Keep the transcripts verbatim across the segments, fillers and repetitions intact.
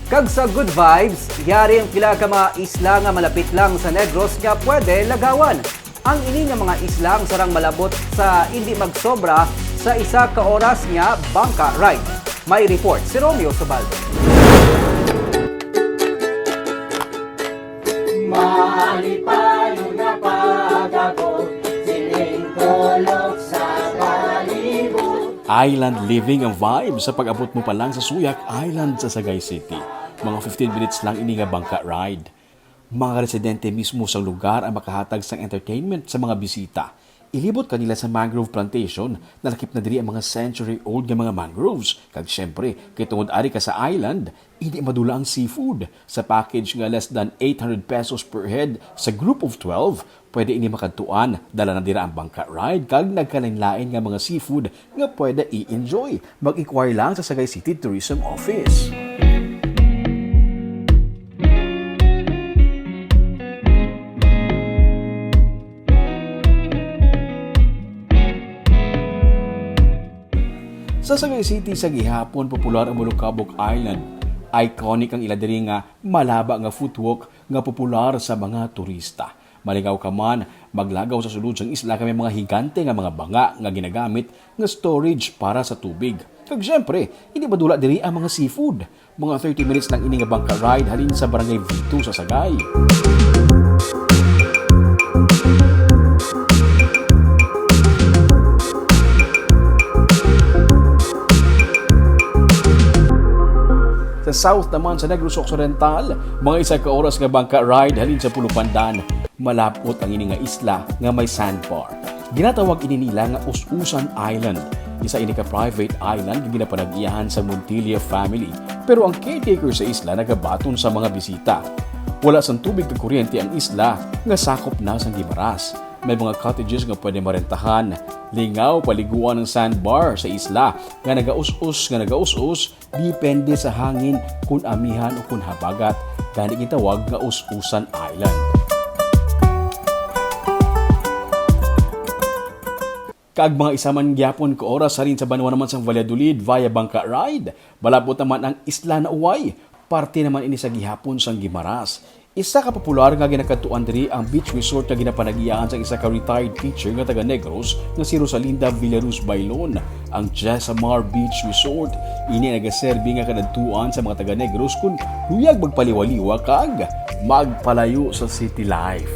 Kag sa good vibes, yari ang pila ka mga isla nga malapit lang sa Negros nga pwede lagawan. Ang ini nga mga isla ang sarang malabot sa indi magsobra sa isa ka oras nga bangka ride. May report si Romeo Subaldo. Malipayon na pag-abot, sining tulog sa palibot. Island living ang vibe sa pag-abot mo pa lang sa Suyac Island sa Sagay City. Mga fifteen minutes lang ini nga bangka ride. Mga residente mismo sa lugar ang makahatag sang entertainment sa mga bisita. Ilibot ka nila sa mangrove plantation na lakip na diri ang mga century-old nga mga mangroves. Kag siyempre, kay tungod ari ka sa island, hindi madula ang seafood. Sa package nga less than eight hundred pesos per head sa group of twelve, pwede ini makadtuan. Dala na dira ang bangka ride kag nagkalainlain nga mga seafood nga pwede i-enjoy. Mag-inquire lang sa Sagay City Tourism Office. Sa Sagay City sa gihapon, popular ang Molokabok Island. Iconic ang ila diri nga malaba nga footwalk nga popular sa mga turista. Malingaw ka man, maglagaw sa sulod sang isla kay may mga higante nga mga banga nga ginagamit nga storage para sa tubig. Kag siyempre, hindi madula diri ang mga seafood. Mga thirty minutes lang ini nga bangka ride halin sa Barangay Vito sa Sagay. Sa south naman sa Negros Occidental, mga isa ka oras nga bangka ride halin sa Pulupandan, malab-ot ang ini nga isla nga may sandbar. Ginatawag ini nila nga Us-usan Island. Isa ini ka private island nga ginapanag-iyahan sa Montilla family. Pero ang caretaker sa isla nagabaton sa mga bisita. Wala sang tubig kag kuryente ang isla nga sakop na sang Guimaras. May mga cottages nga pwede marentahan. Lingaw paliguan ang sandbar sa isla nga nagaus-os, nga nagaus-os, depende sa hangin, kun amihan o kun habagat, gani gitawag nga Us-usan Island. Kag mga isa man gyapon ka oras halin sa banwa naman sang Valladolid via bangka ride, malab-ot naman ang Isla na Uway, parte naman ini sa gihapon sang Guimaras. Isa ka popular nga ginakadtuan diri ang beach resort nga ginapanag-iyahan sang isa ka retired teacher nga taga Negros nga si Rosalinda Villaruz Bailon. Ang Jezamar Beach Resort, ini nagaserbi nga kadadtuan sa mga taga Negros kon luyag magpaliwaliwa kag magpalayo sa city life.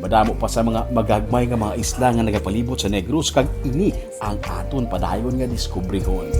Madamo pa sa mga magagmay nga mga isla nga nagapalibot sa Negros, kag ini ang aton padayon nga diskubrihon.